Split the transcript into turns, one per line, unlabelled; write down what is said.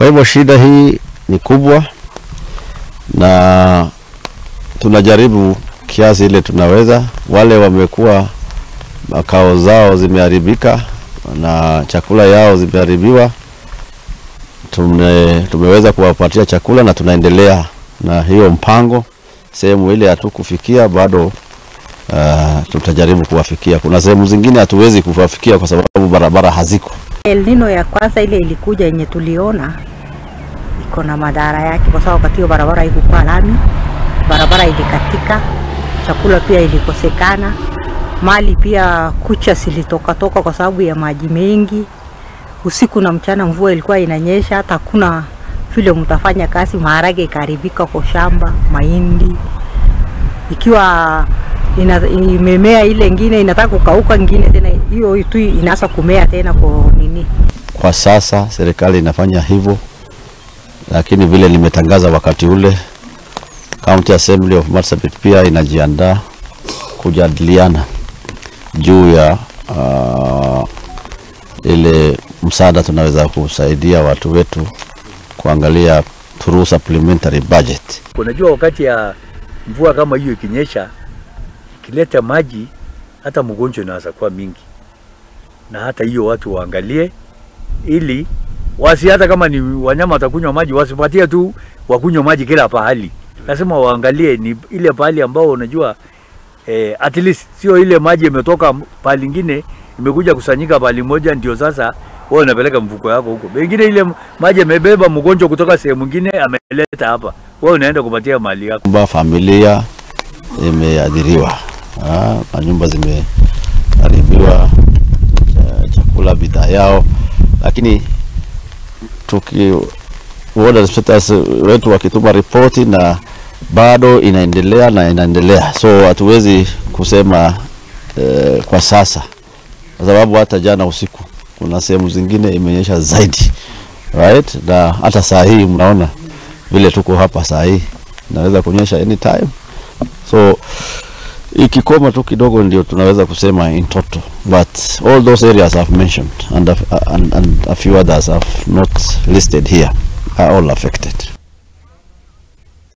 Kwa hivyo shida hii ni kubwa na tunajaribu kiasi ile tunaweza. Wale wamekuwa makao zao zimeharibika na chakula yao zimeharibiwa, tumeweza kuwapatia chakula na tunaendelea na hiyo mpango. Sehemu ile hatukufikia bado, tutajaribu kuwafikia. Kuna sehemu zingine hatuwezi kuwafikia kwa sababu barabara haziko.
El Nino ya kwanza ile ilikuja yenye tuliona iko na madhara yake, kwa sababu wakati hiyo barabara haikuwa lami, barabara ilikatika, chakula pia ilikosekana, mali pia kucha zilitoka toka kwa sababu ya maji mengi. Usiku na mchana mvua ilikuwa inanyesha, hata hakuna vile mtafanya kazi. Maharage ikaharibika kwa shamba, mahindi ikiwa imemea, ile ingine inataka kukauka, ingine tena hiyo tu inaanza kumea tena kwa nini.
Kwa sasa serikali inafanya hivyo, lakini vile nimetangaza wakati ule, County Assembly of Marsabit pia inajiandaa kujadiliana juu ya ile msaada tunaweza kusaidia watu wetu, kuangalia through supplementary budget.
Unajua wakati ya mvua kama hiyo ikinyesha, ikileta maji, hata mgonjwa inaweza kuwa mingi. Na hata hiyo watu waangalie ili wasi, hata kama ni wanyama watakunywa maji, wasipatie tu wakunywa maji kila pahali. Lazima waangalie ni ile pahali ambao unajua at least sio ile maji imetoka pahali nyingine imekuja kusanyika pahali moja ndio sasa wewe unapeleka mfuko yako huko. Pengine ile maji imebeba mgonjwa kutoka sehemu nyingine ameleta hapa, wewe unaenda kupatia mali yako.
Kwa familia imeadhiriwa, nyumba zimeharibiwa, chakula, bidhaa yao, lakini tukiona inspectors wetu wakituma ripoti na bado inaendelea na inaendelea, so hatuwezi kusema kwa sasa, kwa sababu hata jana usiku kuna sehemu zingine imenyesha zaidi, right? Na hata saa hii mnaona vile tuko hapa saa hii inaweza kunyesha anytime, so ikikoma tu kidogo ndio tunaweza kusema in total. But all those areas I've mentioned and a few others I've not listed here are all affected.